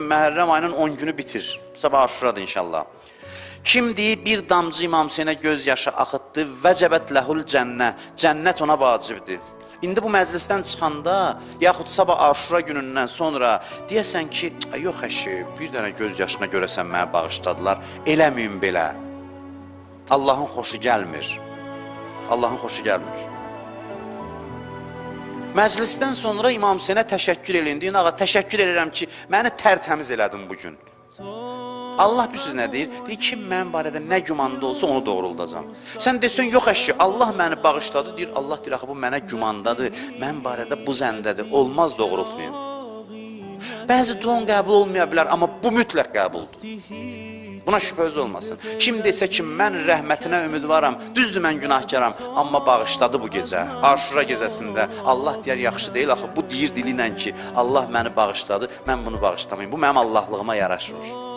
Məhərrəm ayının 10 günü bitir. Sabah Aşuradır inşallah. Kim deyir bir damcı İmam Hüseynə göz yaşı axıtdı, vəcəbət ləhul cənnə, cənnət ona vacibdir. İndi bu məclisdən çıxanda, yaxud sabah Aşura günündən sonra deyəsən ki, yox əşi, bir dənə göz yaşına görəsən mənə bağışladılar, eləməyim belə. Allahın xoşu gəlmir. Allahın xoşu gəlmir. Məclisdən sonra İmam Hüseynə təşəkkür eləyin. Deyin, ağa, təşəkkür edirəm ki, məni tərtəmiz elədin bu gün. Allah bir söz nə deyir? Deyir, kim mənim barədə nə gümanda olsa onu doğruldacam. Sən desən, yox əşi, Allah məni bağışladı. Deyir, Allah deyir, axı bu mənə gümandadır, mən barədə bu zəndədir, olmaz doğrultmayım. Bəzi duan qəbul olmaya bilər, amma bu mütləq qəbuldur. Buna şübhəniz olmasın. Kim desə ki, mən rəhmətinə ümidvaram, düzdür mən günahkaram, amma bağışladı bu gecə, Aşura gecəsində. Allah deyər, yaxşı deyil, axı bu deyir dili ilə ki, Allah məni bağışladı, mən bunu bağışlamayım. Bu mənim Allahlığıma yaraşmır.